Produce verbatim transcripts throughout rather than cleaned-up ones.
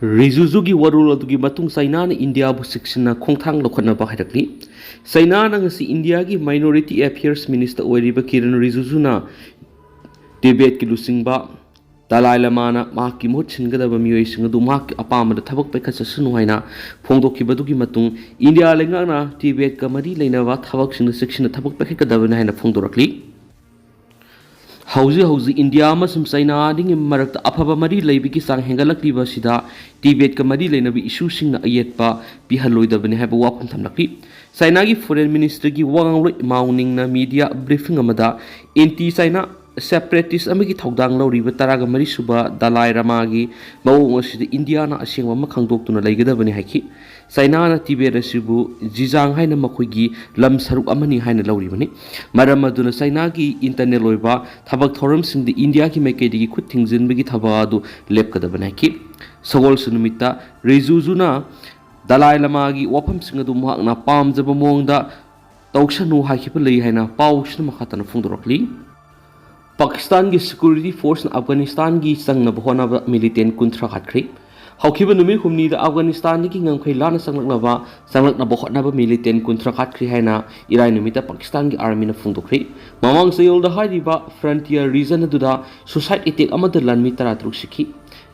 ꯔꯤꯖꯨꯖꯨꯒꯤ ꯋꯥꯔꯣꯜ ꯑꯗꯨꯒꯤ ꯃꯇꯨꯡ ꯆꯩꯅꯥꯅ ꯏꯟꯗꯤꯌꯥꯕꯨ ꯆꯦꯛꯁꯤꯟꯅ ꯈꯣꯡꯊꯥꯡ ꯂꯧꯈꯠꯅꯕ ꯍꯥꯏꯔꯛꯂꯤ꯫ ꯆꯩꯅꯥꯅ ꯉꯁꯤ ꯏꯟꯗꯤꯌꯥꯒꯤ Minority Affairs Minister ꯑꯣꯏꯔꯤꯕ ꯀꯤꯔꯟ ꯔꯤꯖꯨꯖꯨꯅ ꯇꯤꯕꯦꯠꯀꯤ ꯂꯨꯆꯤꯡꯕ ꯗꯂꯥꯏ ꯂꯃꯥꯅ ꯃꯍꯥꯛꯀꯤ ꯃꯍꯨꯠ ꯁꯤꯟꯒꯗꯕ ꯃꯤꯑꯣꯏꯁꯤꯡ ꯑꯗꯨ ꯃꯍꯥꯛꯀꯤ ꯑꯄꯥꯝꯕꯗ ꯊꯕꯛ ꯄꯥꯏꯈꯠꯆꯁꯅꯨ ꯍꯥꯏꯅ ꯐꯣꯡꯗꯣꯛꯈꯤꯕꯗꯨꯒꯤ ꯃꯇꯨꯡ, ꯏꯟꯗꯤꯌꯥ ꯂꯩꯉꯥꯛꯅ ꯇꯤꯕꯦꯠꯀ ꯃꯔꯤ ꯂꯩꯅꯕ ꯊꯕꯛꯁꯤꯡꯗ ꯆꯦꯛꯁꯤꯟꯅ ꯊꯕꯛ ꯄꯥꯏꯈꯠꯀꯗꯕꯅꯤ ꯍꯥꯏꯅ ꯐꯣꯡꯗꯣꯔꯛꯂꯤ꯫ ꯍꯧꯖꯤꯛ ꯍꯧꯖꯤꯛ ꯏꯟꯗꯤꯌꯥ ꯑꯃꯁꯨꯡ ꯆꯩꯅꯥ ꯑꯅꯤꯒꯤ ꯃꯔꯛꯇ ꯑꯐꯕ ꯃꯔꯤ ꯂꯩꯕꯒꯤ ꯆꯥꯡ ꯍꯦꯟꯒꯠꯂꯛꯂꯤꯕ ꯑꯁꯤꯗ ꯇꯤꯕꯦꯠꯀ ꯃꯔꯤ ꯂꯩꯅꯕ ꯏꯁꯨꯁꯤꯡꯅ ꯑꯌꯦꯠꯄ ꯄꯤꯍꯜꯂꯣꯏꯗꯕꯅꯤ ꯍꯥꯏꯕ ꯋꯥꯐꯝ ꯊꯝꯂꯛꯂꯤ꯫ ꯆꯩꯅꯥꯒꯤ Foreign Ministerꯒꯤ ꯋꯥ ꯉꯥꯡꯂꯣꯏ ꯃꯥꯎ ꯅꯤꯡꯅ media briefing ꯑꯃꯗ anti China separatist ꯑꯃꯒꯤ ꯊꯧꯗꯥꯡ ꯂꯧꯔꯤꯕ ꯇꯔꯥꯒ ꯃꯔꯤ ꯁꯨꯕ ꯗꯂꯥꯏ ꯂꯃꯥꯒꯤ ꯃꯑꯣꯡ ꯑꯁꯤꯗ ꯏꯟꯗꯤꯌꯥꯅ ꯑꯁꯦꯡꯕ ꯑꯃ ꯈꯪꯗꯣꯛꯇꯨꯅ ꯂꯩꯒꯗꯕꯅꯤ ꯍꯥꯏꯈꯤ꯫ ꯆꯩꯅꯥꯅ ꯇꯤꯕꯦꯠ ꯑꯁꯤꯕꯨ ꯖꯤꯖꯥꯡ ꯍꯥꯏꯅ ꯃꯈꯣꯏꯒꯤ ꯂꯝ ꯁꯔꯨꯛ ꯑꯃꯅꯤ ꯍꯥꯏꯅ ꯂꯧꯔꯤꯕꯅꯤ꯫ ꯃꯔꯝ ꯑꯗꯨꯅ ꯆꯩꯅꯥꯒꯤ internal ꯑꯣꯏꯕ ꯊꯕꯛ ꯊꯧꯔꯝꯁꯤꯡꯗ ꯏꯟꯗꯤꯌꯥꯒꯤ ꯃꯥꯏꯀꯩꯗꯒꯤ ꯈꯨꯠ ꯊꯤꯡꯖꯤꯟꯕꯒꯤ ꯊꯕꯛ ꯑꯗꯨ ꯂꯦꯞꯀꯗꯕꯅꯤ ꯍꯥꯏꯈꯤ꯫ ꯁꯒꯣꯜꯁꯦꯟ ꯅꯨꯃꯤꯠꯇ ꯔꯤꯖꯨꯖꯨꯅ ꯗꯂꯥꯏ ꯂꯃꯥꯒꯤ ꯋꯥꯐꯝꯁꯤꯡ ꯑꯗꯨ ꯃꯍꯥꯛꯅ ꯄꯥꯝꯖꯕ ꯃꯑꯣꯡꯗ ꯇꯧꯁꯅꯨ ꯍꯥꯏꯈꯤꯕ ꯂꯩ ꯍꯥꯏꯅ ꯄꯥꯎꯁꯤꯅ ꯃꯈꯥ ꯇꯥꯅ ꯐꯣꯡꯗꯣꯔꯛꯂꯤ꯫ ꯄꯥꯀꯤꯁꯇꯥꯟꯒꯤ security forceꯅ ꯑꯐꯒꯥꯅꯤꯁꯇꯥꯟꯒꯤ ꯆꯪꯅꯕ ꯍꯣꯠꯅꯕ militant ꯀꯨꯟꯊ꯭ꯔꯥ ꯍꯥꯠꯈ꯭ꯔꯦ꯫ ꯍꯧꯈꯤꯕ ꯅꯨꯃꯤꯠ ꯍꯨꯝꯅꯤꯗ ꯑꯐꯒꯥꯅꯤꯁꯇꯥꯟꯗꯒꯤ ꯉꯝꯈꯩ ꯂꯥꯟꯅ ꯆꯪꯂꯛꯅꯕ ꯆꯪꯂꯛꯅꯕ ꯍꯣꯠꯅꯕ militant ꯀꯨꯟꯊ꯭ꯔꯥ ꯍꯥꯠꯈ꯭ꯔꯦ ꯍꯥꯏꯅ ꯏꯔꯥꯏ ꯅꯨꯃꯤꯠꯇ ꯄꯥꯀꯤꯁꯇꯥꯟꯒꯤ armyꯅ ꯐꯣꯡꯗꯣꯛꯈ꯭ꯔꯦ꯫ ꯃꯃꯥꯡ ꯆꯌꯣꯜꯗ ꯍꯥꯏꯔꯤꯕ frontier region ꯑꯗꯨꯗ suicide attack ꯑꯃꯗ ꯂꯥꯟꯃꯤ ꯇꯔꯥꯇꯔꯨꯛ ꯁꯤꯈꯤ꯫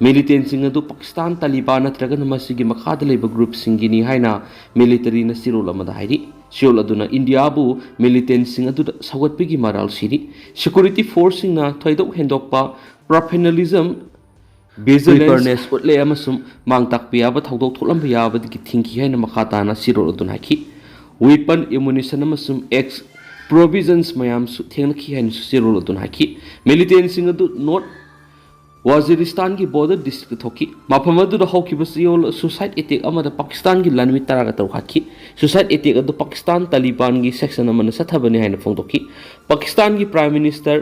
Militantꯁꯤꯡ ꯑꯗꯨ ꯄꯥꯀꯤꯁꯇꯥꯟ ꯇꯥꯂꯤꯕꯥꯟ ꯅꯠꯇ꯭ꯔꯒꯅ ꯃꯁꯤꯒꯤ ꯃꯈꯥꯗ ꯂꯩꯕ groupꯁꯤꯡꯒꯤꯅꯤ ꯍꯥꯏꯅ militaryꯅ ꯆꯦꯔꯣꯜ ꯑꯃꯗ ꯍꯥꯏꯔꯤ꯫ ꯆꯦꯔꯣꯜ ꯑꯗꯨꯅ ꯏꯟꯗꯤꯌꯥꯕꯨ militantꯁꯤꯡ ꯑꯗꯨꯗ ꯁꯧꯒꯠꯄꯒꯤ ꯃꯔꯥꯜ ꯁꯤꯔꯤ꯫ Security forceꯁꯤꯡꯅ ꯊꯣꯏꯗꯣꯛ ꯍꯦꯟꯗꯣꯛꯄ professionalism, vigilance, preparedness ꯎꯠꯂꯦ ꯑꯃꯁꯨꯡ ꯃꯥꯡ ꯇꯥꯛꯄ ꯌꯥꯕ ꯊꯧꯗꯣꯛ ꯊꯣꯛꯂꯝꯕ ꯌꯥꯕꯗꯒꯤ ꯊꯤꯡꯈꯤ ꯍꯥꯏꯅ ꯃꯈꯥ ꯇꯥꯅ ꯆꯦꯔꯣꯜ ꯑꯗꯨꯅ ꯍꯥꯏꯈꯤ꯫ Weapon, ammunition ꯑꯃꯁꯨꯡ ex provisions ꯃꯌꯥꯝꯁꯨ ꯊꯦꯡꯅꯈꯤ ꯍꯥꯏꯅꯁꯨ ꯆꯦꯔꯣꯜ ꯑꯗꯨꯅ ꯍꯥꯏꯈꯤ꯫ Militantꯁꯤꯡ ꯑꯗꯨ North ꯋꯥꯖꯤꯔꯤꯁꯇꯥꯟꯒꯤ border districtꯇ ꯊꯣꯛꯈꯤ꯫ ꯃꯐꯝ ꯑꯗꯨꯗ ꯍꯧꯈꯤꯕ ꯆꯌꯣꯜ suicide attack ꯑꯃꯗ ꯄꯥꯀꯤꯁꯇꯥꯟꯒꯤ ꯂꯥꯟꯃꯤ ꯇꯔꯥꯒ ꯇꯔꯨꯛ ꯍꯥꯠꯈꯤ꯫ Suicide attack ꯑꯗꯨ ꯄꯥꯀꯤꯁꯇꯥꯟ ꯇꯥꯂꯤꯕꯥꯟꯒꯤ section ꯑꯃꯅ ꯆꯠꯊꯕꯅꯤ ꯍꯥꯏꯅ ꯐꯣꯡꯗꯣꯛꯈꯤ꯫ ꯄꯥꯀꯤꯁꯇꯥꯟꯒꯤ Prime Minister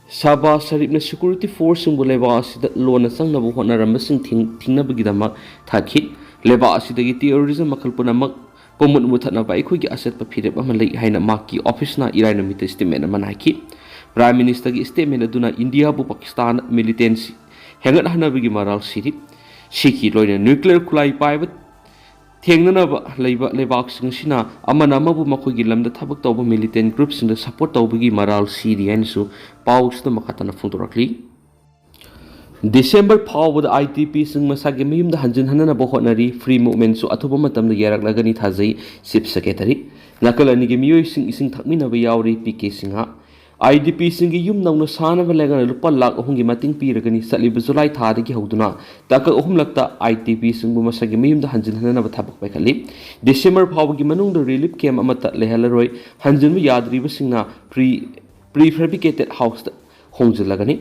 ꯁꯍꯕꯥꯖ ꯁꯔꯤꯐꯅ security forceꯁꯤꯡꯕꯨ ꯂꯩꯕꯥꯛ ꯑꯁꯤꯗ ꯂꯣꯟꯅ ꯆꯪꯅꯕ ꯍꯣꯠꯅꯔꯝꯕꯁꯤꯡ ꯊꯤꯡ-, ꯊꯤꯡꯅꯕꯒꯤꯗꯃꯛ ꯊꯥꯈꯤ꯫ ꯂꯩꯕꯥꯛ ꯑꯁꯤꯗꯒꯤ terrorism ꯃꯈꯜ ꯄꯨꯝꯅꯃꯛ ꯄꯨꯝꯃꯨꯠ ꯃꯨꯊꯠꯅꯕ ꯑꯩꯈꯣꯏꯒꯤ ꯑꯆꯦꯠꯄ ꯐꯤꯔꯦꯞ ꯑꯃ ꯂꯩ ꯍꯥꯏꯅ ꯃꯍꯥꯛꯀꯤ officeꯅ ꯏꯔꯥꯏ ꯅꯨꯃꯤꯠꯇ statement ꯑꯃ ꯍꯥꯏꯈꯤ꯫ Prime Ministerꯒꯤ statement ꯑꯗꯨꯅ ꯏꯟꯗꯤꯌꯥꯕꯨ ꯄꯥꯀꯤꯁꯇꯥꯟ militancy ꯍꯦꯟꯒꯠꯍꯟꯅꯕꯒꯤ ꯃꯔꯥꯜ ꯁꯤꯔꯤ꯫ ꯁꯤꯒꯤ ꯂꯣꯏꯅ ꯅ꯭ꯌꯨꯀ꯭ꯂꯤꯌꯔ ꯈꯨꯠꯂꯥꯏ ꯄꯥꯏꯕ ꯊꯦꯡꯅꯅꯕ ꯂꯩꯕ ꯂꯩꯕꯥꯛꯁꯤꯡ ꯑꯁꯤꯅ ꯑꯃꯅ ꯑꯃꯕꯨ ꯃꯈꯣꯏꯒꯤ ꯂꯝꯗ ꯊꯕꯛ ꯇꯧꯕ ꯃꯤꯂꯤꯇꯦꯟ ꯒ꯭ꯔꯨꯞꯁꯤꯡꯗ ꯁꯄꯣꯔꯠ ꯇꯧꯕꯒꯤ ꯃꯔꯥꯜ ꯁꯤꯔꯤ ꯍꯥꯏꯅꯁꯨ ꯄꯥꯎꯁꯤꯗ ꯃꯈꯥ ꯇꯥꯅ ꯐꯣꯡꯗꯣꯔꯛꯂꯤ꯫ ꯗꯤꯁꯦꯝꯕꯔ ꯐꯥꯎꯕꯗ ꯑꯥꯏ ꯗꯤ ꯄꯤꯁꯤꯡ ꯃꯁꯥꯒꯤ ꯃꯌꯨꯝꯗ ꯍꯟꯖꯤꯟꯍꯟꯅꯅꯕ ꯍꯣꯠꯅꯔꯤ꯫ ꯐ꯭ꯔꯤ ꯃꯨꯚꯃꯦꯟꯁꯨ ꯑꯊꯨꯕ ꯃꯇꯝꯗ ꯌꯥꯔꯛꯂꯒꯅꯤ ꯊꯥꯖꯩ, ꯆꯤꯐ ꯁꯦꯀ꯭ꯔꯦꯇꯔꯤ꯫ ꯅꯥꯀꯜ ꯑꯅꯤꯒꯤ ꯃꯤꯑꯣꯏꯁꯤꯡ ꯏꯁꯤꯡ ꯊꯛꯃꯤꯟꯅꯕ ꯌꯥꯎꯔꯤ, P K Singh. I D ꯄꯤꯁꯤꯡꯒꯤ ꯌꯨꯝ ꯅꯧꯅ ꯁꯥꯅꯕ ꯂꯩꯉꯥꯛꯅ ꯂꯨꯄꯥ ꯂꯥꯈ ꯑꯍꯨꯝꯒꯤ ꯃꯇꯦꯡ ꯄꯤꯔꯒꯅꯤ꯫ ꯆꯠꯂꯤꯕ ꯖꯨꯂꯥꯏ ꯊꯥꯗꯒꯤ ꯍꯧꯗꯨꯅ ꯇꯥꯡꯀꯛ ꯑꯍꯨꯝꯂꯛꯇ ꯑꯥꯏ ꯗꯤ ꯄꯤꯁꯤꯡꯕꯨ ꯃꯁꯥꯒꯤ ꯃꯌꯨꯝꯗ ꯍꯟꯖꯤꯟꯍꯟꯅꯅꯕ ꯊꯕꯛ ꯄꯥꯏꯈꯠꯂꯤ꯫ ꯗꯤꯁꯦꯝꯕꯔ ꯐꯥꯎꯕꯒꯤ ꯃꯅꯨꯡꯗ ꯔꯤꯂꯤꯐ ꯀꯦꯝꯞ ꯑꯃꯠꯇ ꯂꯩꯍꯜꯂꯔꯣꯏ꯫ ꯍꯟꯖꯤꯟꯕ ꯌꯥꯗ꯭ꯔꯤꯕꯁꯤꯡꯅ ꯄ꯭ꯔꯤ ꯄ꯭ꯔꯤꯐꯦꯕ꯭ꯔꯤꯀꯦꯇꯦꯗ ꯍꯥꯎꯁꯇ ꯍꯣꯡꯖꯤꯜꯂꯒꯅꯤ꯫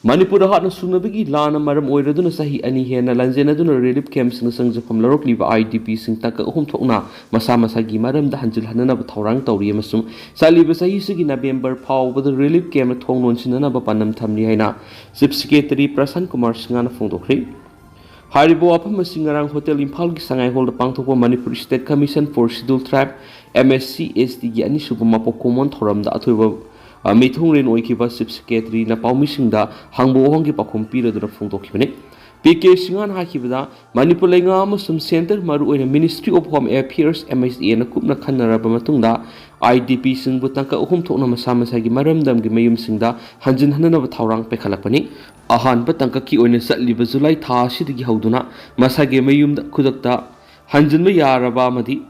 ꯃꯅꯤꯄꯨꯔꯗ ꯍꯥꯠꯅ ꯁꯨꯅꯕꯒꯤ ꯂꯥꯟꯅ ꯃꯔꯝ ꯑꯣꯏꯔꯗꯨꯅ ꯆꯍꯤ ꯑꯅꯤ ꯍꯦꯟꯅ ꯂꯥꯟꯖꯦꯟꯅꯗꯨꯅ ꯔꯤꯂꯤꯐ ꯀꯦꯝꯞꯁꯤꯡꯗ ꯆꯪꯖꯐꯝ ꯂꯧꯔꯛꯂꯤꯕ ꯑꯥꯏ ꯗꯤ ꯄꯤꯁꯤꯡ ꯇꯥꯡꯀꯛ ꯑꯍꯨꯝ ꯊꯣꯛꯅ ꯃꯁꯥ ꯃꯁꯥꯒꯤ ꯃꯔꯝꯗ ꯍꯟꯖꯤꯜꯍꯟꯅꯅꯕ ꯊꯧꯔꯥꯡ ꯇꯧꯔꯤ ꯑꯃꯁꯨꯡ ꯆꯠꯂꯤꯕ ꯆꯍꯤꯁꯤꯒꯤ ꯅꯕꯦꯝꯕꯔ ꯐꯥꯎꯕꯗ ꯔꯤꯂꯤꯐ ꯀꯦꯝꯞ ꯊꯣꯡ ꯂꯣꯟꯁꯤꯟꯅꯅꯕ ꯄꯥꯟꯗꯝ ꯊꯝꯂꯤ ꯍꯥꯏꯅ ꯆꯤꯐ ꯁꯦꯀ꯭ꯔꯦꯇꯔꯤ ꯄ꯭ꯔꯁꯥꯟ ꯀꯨꯃꯥꯔ ꯁꯤꯡꯍꯅ ꯐꯣꯡꯗꯣꯛꯈ꯭ꯔꯦ꯫ ꯍꯥꯏꯔꯤꯕ ꯋꯥꯐꯝ ꯑꯁꯤ ꯉꯔꯥꯡ ꯍꯣꯇꯦꯜ ꯏꯝꯐꯥꯜꯒꯤ ꯁꯉꯥꯏ ꯍꯣꯜꯗ ꯄꯥꯡꯊꯣꯛꯄ ꯃꯅꯤꯄꯨꯔ ꯁ꯭ꯇꯦꯠ ꯀꯃꯤꯁꯟ ꯐꯣꯔ ꯁꯤꯗꯨꯜ ꯇ꯭ꯔꯥꯏꯕ, ꯑꯦꯝ ꯑꯦꯁ ꯁꯤ ꯑꯦꯁ ꯇꯤꯒꯤ ꯑꯅꯤꯁꯨꯕ ꯃꯄꯣꯛ ꯀꯨꯝꯑꯣꯟ ꯊꯧꯔꯝꯗ ꯑꯊꯣꯏꯕ, ꯑ, ꯃꯤꯊꯨꯡꯂꯦꯟ ꯑꯣꯏꯈꯤꯕ ꯆꯤꯐ ꯁꯦꯀ꯭ꯔꯦꯇꯔꯤꯅ ꯄꯥꯎꯃꯤꯁꯤꯡꯗ ꯍꯪꯕ ꯋꯥꯍꯪꯒꯤ ꯄꯥꯎꯈꯨꯝ ꯄꯤꯔꯗꯨꯅ ꯐꯣꯡꯗꯣꯛꯈꯤꯕꯅꯤ꯫ ꯄꯤ ꯀꯦ ꯁꯤꯡꯍꯅ ꯍꯥꯏꯈꯤꯕꯗ, ꯃꯅꯤꯄꯨꯔ ꯂꯩꯉꯥꯛ ꯑꯃꯁꯨꯡ ꯁꯦꯟꯇꯔ, ꯃꯔꯨꯑꯣꯏꯅ ministry of home affairs, M S N ꯀꯨꯞꯅ ꯈꯟꯅꯔꯕ ꯃꯇꯨꯡꯗ, ꯑꯥꯏ ꯗꯤ ꯄꯤꯁꯤꯡꯕꯨ ꯇꯥꯡꯀꯛ ꯑꯍꯨꯝ ꯊꯣꯛꯅ ꯃꯁꯥ ꯃꯁꯥꯒꯤ ꯃꯔꯝꯗꯝꯒꯤ ꯃꯌꯨꯝꯁꯤꯡꯗ ꯍꯟꯖꯤꯟꯍꯟꯅꯅꯕ ꯊꯧꯔꯥꯡ ꯄꯥꯏꯈꯠꯂꯛꯄꯅꯤ꯫ ꯑꯍꯥꯟꯕ ꯇꯥꯡꯀꯛꯀꯤ ꯑꯣꯏꯅ ꯆꯠꯂꯤꯕ ꯖꯨꯂꯥꯏ ꯊꯥ ꯑꯁꯤꯗꯒꯤ ꯍꯧꯗꯨꯅ ꯃꯁꯥꯒꯤ ꯃꯌꯨꯝꯗ ꯈꯨꯗꯛꯇ ꯍꯟꯖꯤꯟꯕ ꯌꯥꯔꯕ ꯑꯃꯗꯤ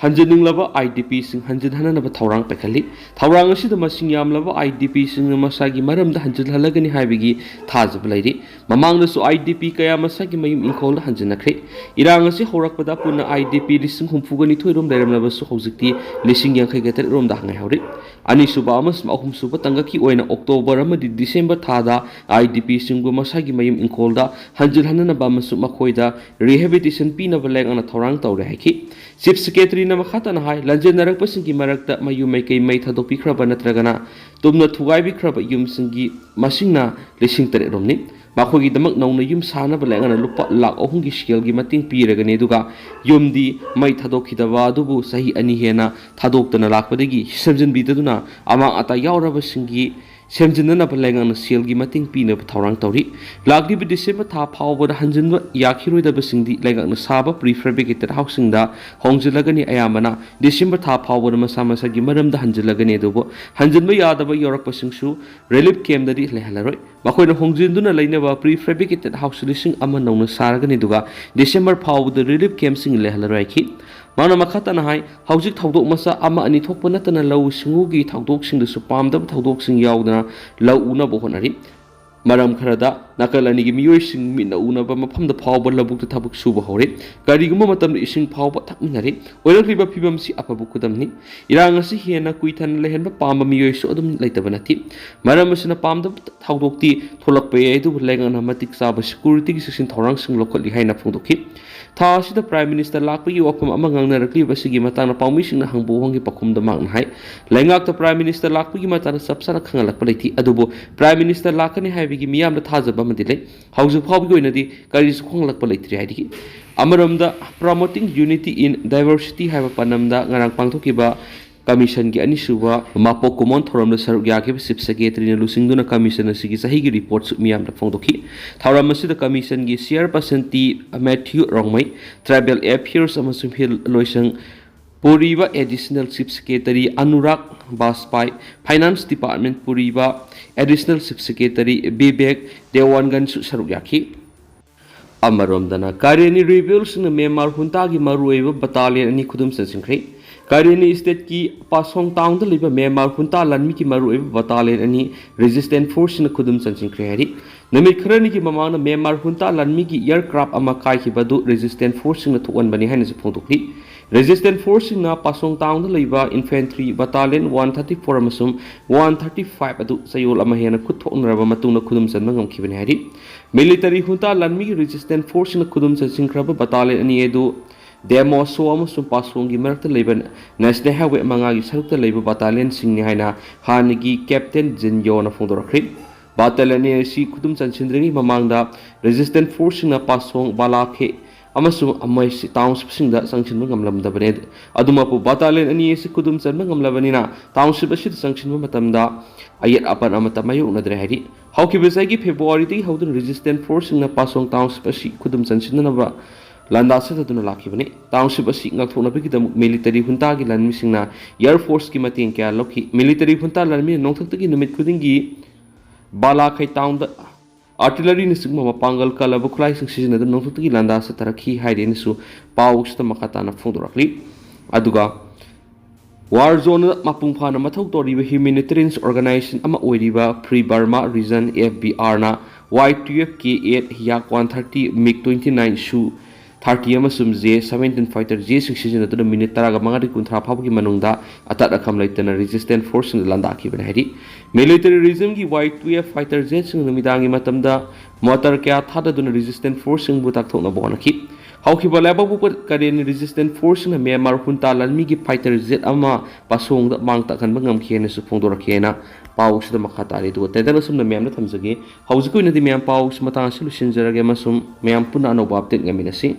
ꯍꯟꯖꯤꯟꯅꯤꯡꯂꯕ ꯑꯥꯏ ꯗꯤ ꯄꯤꯁꯤꯡ ꯍꯟꯖꯤꯟꯍꯟꯅꯅꯕ ꯊꯧꯔꯥꯡ ꯄꯥꯏꯈꯠꯂꯤ꯫ ꯊꯧꯔꯥꯡ ꯑꯁꯤꯗ ꯃꯁꯤꯡ ꯌꯥꯝꯂꯕ ꯑꯥꯏ ꯗꯤ ꯄꯤꯁꯤꯡꯅ ꯃꯁꯥꯒꯤ ꯃꯔꯝꯗ ꯍꯟꯖꯤꯜꯍꯜꯂꯒꯅꯤ ꯍꯥꯏꯕꯒꯤ ꯊꯥꯖꯕ ꯂꯩꯔꯤ꯫ ꯃꯃꯥꯡꯗꯁꯨ ꯑꯥꯏ ꯗꯤ ꯄꯤ ꯀꯌꯥ ꯃꯁꯥꯒꯤ ꯃꯌꯨꯝ ꯏꯪꯈꯣꯜꯗ ꯍꯟꯖꯤꯟꯅꯈ꯭ꯔꯦ꯫ ꯏꯔꯥꯡ ꯑꯁꯤ ꯍꯧꯔꯛꯄꯗ ꯄꯨꯟꯅ ꯑꯥꯏ ꯗꯤ ꯄꯤ ꯂꯤꯁꯤꯡ ꯍꯨꯝꯐꯨꯒ ꯅꯤꯊꯣꯏ ꯔꯣꯝ ꯂꯩꯔꯝꯂꯕꯁꯨ, ꯍꯧꯖꯤꯛꯇꯤ ꯂꯤꯁꯤꯡ ꯌꯥꯡꯈꯩꯒ ꯇꯔꯦꯠ ꯔꯣꯝꯗ ꯉꯥꯏꯍꯧꯔꯤ꯫ ꯑꯅꯤꯁꯨꯕ ꯑꯃꯁꯨꯡ ꯑꯍꯨꯝꯁꯨꯕ ꯇꯥꯡꯀꯛꯀꯤ ꯑꯣꯏꯅ ꯑꯣꯛꯇꯣꯕꯔ ꯑꯃꯗꯤ ꯗꯤꯁꯦꯝꯕꯔ ꯊꯥꯗ ꯑꯥꯏ ꯗꯤ ꯄꯤꯁꯤꯡꯕꯨ ꯃꯁꯥꯒꯤ ꯃꯌꯨꯝ ꯏꯪꯈꯣꯜꯗ ꯍꯟꯖꯤꯜꯍꯟꯅꯅꯕ ꯑꯃꯁꯨꯡ ꯃꯈꯣꯏꯗ ꯔꯤꯍꯦꯕꯤꯂꯤꯇꯦꯁꯟ ꯄꯤꯅꯕ ꯂꯩꯉꯥꯛꯅ ꯊꯧꯔꯥꯡ ꯇꯧꯔꯦ ꯍꯥꯏꯈꯤ꯫ ꯆꯤꯐ ꯁꯦꯀ꯭ꯔꯦꯇꯔꯤꯅ ꯃꯈꯥ ꯇꯥꯅ ꯍꯥꯏ, ꯂꯥꯟꯖꯦꯟꯅꯔꯛꯄꯁꯤꯡꯒꯤ ꯃꯔꯛꯇ ꯃꯌꯨꯝ ꯃꯩꯀꯩ ꯃꯩ ꯊꯥꯗꯣꯛꯄꯤꯈ꯭ꯔꯕ ꯅꯠꯇ꯭ꯔꯒꯅ ꯇꯨꯝꯅ ꯊꯨꯒꯥꯏꯕꯤꯈ꯭ꯔꯕ ꯌꯨꯝꯁꯤꯡꯒꯤ ꯃꯁꯤꯡꯅ ꯂꯤꯁꯤꯡ ꯇꯔꯦꯠ ꯔꯣꯝꯅꯤ꯫ ꯃꯈꯣꯏꯒꯤꯗꯃꯛ ꯅꯧꯅ ꯌꯨꯝ ꯁꯥꯅꯕ ꯂꯩꯉꯥꯛꯅ ꯂꯨꯄꯥ ꯂꯥꯈ ꯑꯍꯨꯝꯒꯤ ꯁꯦꯜꯒꯤ ꯃꯇꯦꯡ ꯄꯤꯔꯒꯅꯤ, ꯑꯗꯨꯒ ꯌꯨꯝꯗꯤ ꯃꯩ ꯊꯥꯗꯣꯛꯈꯤꯗꯕ ꯑꯗꯨꯕꯨ ꯆꯍꯤ ꯑꯅꯤ ꯍꯦꯟꯅ ꯊꯥꯗꯣꯛꯇꯅ ꯂꯥꯛꯄꯗꯒꯤ ꯁꯦꯝꯖꯤꯟꯕꯤꯗꯗꯨꯅ ꯑꯃꯥꯡ ꯑꯇꯥ ꯌꯥꯎꯔꯕꯁꯤꯡꯒꯤ ꯁꯦꯝꯖꯤꯟꯅꯅꯕ ꯂꯩꯉꯥꯛꯅ ꯁꯦꯜꯒꯤ ꯃꯇꯦꯡ ꯄꯤꯅꯕ ꯊꯧꯔꯥꯡ ꯇꯧꯔꯤ꯫ ꯂꯥꯛꯂꯤꯕ ꯗꯤꯁꯦꯝꯕꯔ ꯊꯥ ꯐꯥꯎꯕꯗ ꯍꯟꯖꯤꯟꯕ ꯌꯥꯈꯤꯔꯣꯏꯗꯕꯁꯤꯡꯗꯤ ꯂꯩꯉꯥꯛꯅ ꯁꯥꯕ pre fabricated house ꯁꯤꯡꯗ ꯍꯣꯡꯖꯤꯜꯂꯒꯅꯤ꯫ ꯑꯌꯥꯝꯕꯅ ꯗꯤꯁꯦꯝꯕꯔ ꯊꯥ ꯐꯥꯎꯕꯗ ꯃꯁꯥ ꯃꯁꯥꯒꯤ ꯃꯔꯝꯗ ꯍꯟꯖꯤꯜꯂꯒꯅꯤ, ꯑꯗꯨꯕꯨ ꯍꯟꯖꯤꯟꯕ ꯌꯥꯗꯕ ꯌꯥꯎꯔꯛꯄꯁꯤꯡꯁꯨ relief camp ꯗꯗꯤ ꯂꯩꯍꯜꯂꯔꯣꯏ꯫ ꯃꯈꯣꯏꯅ ꯍꯣꯡꯖꯤꯟꯗꯨꯅ ꯂꯩꯅꯕ pre fabricated house ꯂꯤꯁꯤꯡ ꯑꯃ ꯅꯧꯅ ꯁꯥꯔꯒꯅꯤ, ꯑꯗꯨꯒ ꯗꯤꯁꯦꯝꯕꯔ ꯐꯥꯎꯕꯗ relief camp ꯁꯤꯡ ꯂꯩꯍꯜꯂꯔꯣꯏ ꯍꯥꯏꯈꯤ꯫ ꯃꯥꯅ ꯃꯈꯥ ꯇꯥꯅ ꯍꯥꯏ, ꯍꯧꯖꯤꯛ ꯊꯧꯗꯣꯛ ꯃꯆꯥ ꯑꯃ ꯑꯅꯤ ꯊꯣꯛꯄ ꯅꯠꯇꯅ ꯂꯧꯎ ꯁꯤꯡꯎꯒꯤ ꯊꯧꯗꯣꯛꯁꯤꯡꯗꯁꯨ ꯄꯥꯝꯗꯕ ꯊꯧꯗꯣꯛꯁꯤꯡ ꯌꯥꯎꯗꯅ ꯂꯧ ꯎꯅꯕ ꯍꯣꯠꯅꯔꯤ꯫ ꯃꯔꯝ ꯈꯔꯗ ꯅꯥꯀꯜ ꯑꯅꯤꯒꯤ ꯃꯤꯑꯣꯏꯁꯤꯡ ꯃꯤꯠꯅ ꯎꯅꯕ ꯃꯐꯝꯗ ꯐꯥꯎꯕ ꯂꯧꯕꯨꯛꯇ ꯊꯕꯛ ꯁꯨꯕ ꯍꯧꯔꯦ꯫ ꯀꯔꯤꯒꯨꯝꯕ ꯃꯇꯝꯗ ꯏꯁꯤꯡ ꯐꯥꯎꯕ ꯊꯛꯃꯤꯟꯅꯔꯦ꯫ ꯑꯣꯏꯔꯛꯂꯤꯕ ꯐꯤꯕꯝꯁꯤ ꯑꯐꯕ ꯈꯨꯗꯝꯅꯤ꯫ ꯏꯔꯥꯡ ꯑꯁꯤ ꯍꯦꯟꯅ ꯀꯨꯏꯊꯅ ꯂꯩꯍꯟꯕ ꯄꯥꯝꯕ ꯃꯤꯑꯣꯏꯁꯨ ꯑꯗꯨꯝ ꯂꯩꯇꯕ ꯅꯠꯇꯦ꯫ ꯃꯔꯝ ꯑꯁꯤꯅ ꯄꯥꯝꯗꯕ ꯊꯧꯗꯣꯛꯇꯤ ꯊꯣꯛꯂꯛꯄ ꯌꯥꯏ, ꯑꯗꯨꯕꯨ ꯂꯩꯉꯥꯛꯅ ꯃꯇꯤꯛ ꯆꯥꯕ security ꯒꯤ ꯆꯦꯛꯁꯤꯟ ꯊꯧꯔꯥꯡꯁꯤꯡ ꯂꯧꯈꯠꯂꯤ ꯍꯥꯏꯅ ꯐꯣꯡꯗꯣꯛꯈꯤ꯫ ꯊꯥ ꯑꯁꯤꯗ Prime Minister ꯂꯥꯛꯄꯒꯤ ꯋꯥꯐꯝ ꯑꯃ ꯉꯥꯡꯅꯔꯛꯂꯤꯕ ꯑꯁꯤꯒꯤ ꯃꯇꯥꯡꯗ ꯄꯥꯎꯃꯤꯁꯤꯡꯅ ꯍꯪꯕ ꯋꯥꯍꯪꯒꯤ ꯄꯥꯎꯈꯨꯝꯗ ꯃꯍꯥꯛꯅ ꯍꯥꯏ, ꯂꯩꯉꯥꯛꯇ Prime Minister ꯂꯥꯛꯄꯒꯤ ꯃꯇꯥꯡꯗ ꯆꯞ ꯆꯥꯅ ꯈꯪꯍꯜꯂꯛꯄ ꯂꯩꯇꯦ, ꯑꯗꯨꯕꯨ Prime Minister ꯂꯥꯛꯀꯅꯤ ꯍꯥꯏꯕꯒꯤ ꯃꯤꯌꯥꯝꯗ ꯊꯥꯖꯕ ꯑꯃꯗꯤ ꯂꯩ꯫ ꯍꯧꯖꯤꯛ ꯐꯥꯎꯕꯒꯤ ꯑꯣꯏꯅꯗꯤ ꯀꯔꯤꯁꯨ ꯈꯪꯂꯛꯄ ꯂꯩꯇ꯭ꯔꯤ ꯍꯥꯏꯔꯤ꯫ ꯑꯃꯔꯣꯝꯗ, Promoting Unity in Diversity ꯍꯥꯏꯕ ꯄꯥꯟꯗꯝꯗ ꯉꯔꯥꯡ ꯄꯥꯡꯊꯣꯛꯈꯤꯕ commission ꯒꯤ ꯑꯅꯤꯁꯨꯕ ꯃꯄꯣꯛ ꯀꯨꯝꯑꯣꯟ ꯊꯧꯔꯝꯗ ꯁꯔꯨꯛ ꯌꯥꯈꯤꯕ Chief Secretary ꯅ ꯂꯨꯆꯤꯡꯗꯨꯅ commission ꯑꯁꯤꯒꯤ ꯆꯍꯤꯒꯤ report ꯁꯨ ꯃꯤꯌꯥꯝꯗ ꯐꯣꯡꯗꯣꯛꯈꯤ꯫ ꯊꯧꯔꯝ ꯑꯁꯤꯗ commission ꯒꯤ chairperson T Matthew Rongmei, Tribal Affairs ꯑꯃꯁꯨꯡ ꯐꯤꯜ ꯂꯣꯏꯁꯪ ꯄꯨꯔꯤꯕ Additional Chief Secretary Anurag ꯕꯥꯖꯄꯥꯏ, Finance Department ꯄꯨꯔꯤꯕ Additional Chief Secretary ꯕꯤꯕꯦꯛ ꯗꯦꯋꯥꯟꯒꯟꯁꯨ ꯁꯔꯨꯛ ꯌꯥꯈꯤ꯫ ꯑꯃꯔꯣꯝꯗꯅ, ꯀꯥꯔꯦꯅꯤ rebel ꯁꯤꯡꯅ ꯃ꯭ꯌꯥꯟꯃꯥꯔ junta ꯒꯤ ꯃꯔꯨꯑꯣꯏꯕ battalion ꯑꯅꯤ ꯈꯨꯗꯨꯝ ꯆꯟꯁꯤꯟꯈ꯭ꯔꯦ꯫ ꯀꯥꯔꯦꯅꯤ state ꯀꯤ ꯄꯥꯁꯣꯡ town ꯗ ꯂꯩꯕ ꯃ꯭ꯌꯥꯟꯃꯥꯔ junta ꯂꯥꯟꯃꯤꯒꯤ ꯃꯔꯨꯑꯣꯏꯕ battalion ꯑꯅꯤ Resistance Force ꯁꯤꯡꯅ ꯈꯨꯗꯨꯝ ꯆꯟꯁꯤꯟꯈ꯭ꯔꯦ ꯍꯥꯏꯔꯤ꯫ ꯅꯨꯃꯤꯠ ꯈꯔꯅꯤꯒꯤ ꯃꯃꯥꯡꯗ ꯃ꯭ꯌꯥꯟꯃꯥꯔ junta ꯂꯥꯟꯃꯤꯒꯤ aircraft ꯑꯃ ꯀꯥꯏꯈꯤꯕ ꯑꯗꯨ Resistance Force ꯁꯤꯡꯅ ꯊꯣꯛꯍꯟꯕꯅꯤ ꯍꯥꯏꯅꯁꯨ ꯐꯣꯡꯗꯣꯛꯂꯤ꯫ Resistance Force ꯁꯤꯡꯅ ꯄꯥꯁꯣꯡ town ꯗ ꯂꯩꯕ infantry battalion one thirty four ꯑꯃꯁꯨꯡ one thirty five ꯑꯗꯨ ꯆꯌꯣꯜ ꯑꯃ ꯍꯦꯟꯅ ꯈꯨꯠ ꯊꯣꯛꯅꯔꯕ ꯃꯇꯨꯡꯗ ꯈꯨꯗꯨꯝ ꯆꯟꯕ ꯉꯝꯈꯤꯕꯅꯤ ꯍꯥꯏꯔꯤ꯫ Military junta ꯂꯥꯟꯃꯤꯒꯤ Resistance Force ꯁꯤꯡꯅ ꯈꯨꯗꯨꯝ ꯆꯟꯁꯤꯟꯈ꯭ꯔꯕ battalion ꯑꯅꯤ ꯑꯗꯨ Demo So ꯑꯃꯁꯨꯡ ꯄꯥꯁꯣꯡꯒꯤ ꯃꯔꯛꯇ ꯂꯩꯕ National Highway ꯃꯉꯥꯒꯤ ꯁꯔꯨꯛꯇ ꯂꯩꯕ battalion ꯁꯤꯡꯅꯤ ꯍꯥꯏꯅ ꯍꯥꯟꯅꯒꯤ Captain Jin Yo ꯅ ꯐꯣꯡꯗꯣꯔꯛꯈ꯭ꯔꯤ꯫ Battalion ꯑꯅꯤ ꯑꯁꯤ ꯈꯨꯗꯨꯝ ꯆꯟꯁꯤꯟꯗ꯭ꯔꯤꯉꯩ ꯃꯃꯥꯡꯗ Resistance Force ꯁꯤꯡꯅ ꯄꯥꯁꯣꯡ, ꯕꯥꯂꯥꯈꯦ, ꯑꯃꯁꯨꯡ ꯃꯣꯏꯁꯤ ꯇꯥꯎꯟꯁꯤꯞꯁꯤꯡꯗ ꯆꯪꯁꯤꯟꯕ ꯉꯝꯂꯝꯗꯕꯅꯤ꯫ ꯑꯗꯨꯃꯛꯄꯨ ꯕꯇꯥꯂꯤꯌꯟ ꯑꯅꯤ ꯑꯁꯤ ꯈꯨꯗꯨꯝ ꯆꯟꯕ ꯉꯝꯂꯕꯅꯤꯅ ꯇꯥꯎꯟꯁꯤꯞ ꯑꯁꯤꯗ ꯆꯪꯁꯤꯟꯕ ꯃꯇꯝꯗ ꯑꯌꯦꯠ ꯑꯄꯟ ꯑꯃꯠꯇ ꯃꯥꯌꯣꯛꯅꯗ꯭ꯔꯦ ꯍꯥꯏꯔꯤ꯫ ꯍꯧꯈꯤꯕ ꯆꯍꯤꯒꯤ ꯐꯦꯕ꯭ꯔꯨꯋꯥꯔꯤꯗꯒꯤ ꯍꯧꯗꯨꯅ ꯔꯦꯖꯤꯁꯇꯦꯟ ꯐꯣꯔꯁꯁꯤꯡꯅ ꯄꯥꯁꯣꯡ ꯇꯥꯎꯟꯁꯤꯞ ꯑꯁꯤ ꯈꯨꯗꯨꯝ ꯆꯟꯁꯤꯟꯅꯅꯕ ꯂꯥꯟꯗꯥ ꯆꯠꯊꯗꯨꯅ ꯂꯥꯛꯈꯤꯕꯅꯤ꯫ ꯇꯥꯎꯟꯁꯤꯞ ꯑꯁꯤ ꯉꯥꯛꯊꯣꯛꯅꯕꯒꯤꯗꯃꯛ ꯃꯤꯂꯤꯇꯔꯤ ꯍꯨꯟꯇꯥꯒꯤ ꯂꯥꯟꯃꯤꯁꯤꯡꯅ ꯑꯦꯌꯔ ꯐꯣꯔꯁꯀꯤ ꯃꯇꯦꯡ ꯀꯌꯥ ꯂꯧꯈꯤ꯫ ꯃꯤꯂꯤꯇꯔꯤ ꯍꯨꯟꯇꯥ ꯂꯥꯟꯃꯤꯅ ꯅꯣꯡꯊꯛꯇꯒꯤ ꯅꯨꯃꯤꯠ ꯈꯨꯗꯤꯡꯒꯤ ꯕꯥꯂꯥꯈꯩ ꯇꯥꯎꯟꯗ ꯑꯥꯔꯇꯤꯂꯔꯤꯅꯆꯤꯡꯕ ꯃꯄꯥꯡꯒꯜ ꯀꯜꯂꯕ ꯈꯨꯠꯂꯥꯏꯁꯤꯡ ꯁꯤꯖꯤꯟꯅꯗꯨꯅ ꯅꯣꯡꯊꯛꯇꯒꯤ ꯂꯥꯟꯗꯥ ꯆꯠꯊꯔꯛꯈꯤ ꯍꯥꯏꯔꯦꯅꯁꯨ ꯄꯥꯎꯁꯤꯗ ꯃꯈꯥ ꯇꯥꯅ ꯐꯣꯡꯗꯣꯔꯛꯂꯤ꯫ ꯑꯗꯨꯒ ꯋꯥꯔ ꯖꯣꯟꯗ ꯃꯄꯨꯡ ꯐꯥꯅ ꯃꯊꯧ ꯇꯧꯔꯤꯕ ꯍ꯭ꯌꯨꯃꯦꯅꯤꯇꯦꯔꯤꯌꯟ ꯑꯣꯔꯒꯅꯥꯏꯖꯦꯁꯟ ꯑꯃ ꯑꯣꯏꯔꯤꯕ Free Burma Region, F B R ꯅ Y twelve K eight, Yak one thirty, MiG twenty nine Su thirty ꯑꯃꯁꯨꯡ J seventeen fighter jetꯁꯤꯡ ꯁꯤꯖꯤꯟꯅꯗꯨꯅ ꯃꯤꯅꯤꯠ ꯇꯔꯥꯒ ꯃꯉꯥꯗꯒꯤ ꯀꯨꯟꯊ꯭ꯔꯥ ꯐꯥꯎꯕꯒꯤ ꯃꯅꯨꯡꯗ ꯑꯇꯠ ꯑꯈꯝ ꯂꯩꯇꯅ ꯔꯦꯖꯤꯁꯇꯦꯟ ꯐꯣꯔꯁꯁꯤꯡꯗ ꯂꯥꯟꯗꯥꯈꯤꯕꯅꯤ ꯍꯥꯏꯔꯤ꯫ ꯃꯤꯂꯤꯇꯔꯤ ꯔꯦꯖꯤꯝꯒꯤ Y twelve fighter jetꯁꯤꯡꯅ ꯅꯨꯃꯤꯗꯥꯡꯒꯤ ꯃꯇꯝꯗ ꯃꯣꯇꯔ ꯀꯌꯥ ꯊꯥꯗꯗꯨꯅ ꯔꯦꯖꯤꯁꯇꯦꯟ ꯐꯣꯔꯁꯁꯤꯡꯕꯨ ꯇꯥꯛꯊꯣꯛꯅꯕ ꯍꯣꯠꯅꯈꯤ꯫ ꯍꯧꯈꯤꯕ ꯂꯩꯕꯥꯛꯄꯣꯛꯄ ꯀꯔꯦꯟ ꯔꯦꯖꯤꯁꯇꯦꯟ ꯐꯣꯔꯁꯁꯤꯡꯅ ꯃ꯭ꯌꯥꯟꯃꯥꯔ ꯍꯨꯟꯇꯥ ꯂꯥꯟꯃꯤꯒꯤ ꯐꯥꯏꯇꯔ ꯖꯦꯠ ꯑꯃ ꯄꯥꯁꯣꯡꯗ ꯃꯥꯡ ꯇꯥꯛꯍꯟꯕ ꯉꯝꯈꯤ ꯍꯥꯏꯅꯁꯨ ꯐꯣꯡꯗꯣꯔꯛꯈꯤ ꯍꯥꯏꯅ ꯄꯥꯎꯁꯤꯗ ꯃꯈꯥ ꯇꯥꯔꯤ꯫ ꯑꯗꯨꯒ ꯇꯦꯟꯗꯟ ꯑꯁꯨꯝꯅ ꯃꯌꯥꯝꯗ ꯊꯝꯖꯒꯦ꯫ ꯍꯧꯖꯤꯛꯀꯤ ꯑꯣꯏꯅꯗꯤ ꯃꯌꯥꯝ ꯄꯥꯎꯁꯤ ꯃꯇꯥꯡ ꯑꯁꯤ ꯂꯣꯏꯁꯤꯟꯖꯔꯒꯦ ꯑꯃꯁꯨꯡ ꯃꯌꯥꯝ ꯄꯨꯟꯅ ꯑꯅꯧꯕ ꯑꯞꯗꯦꯠ ꯉꯥꯏꯃꯤꯟꯅꯁꯤ꯫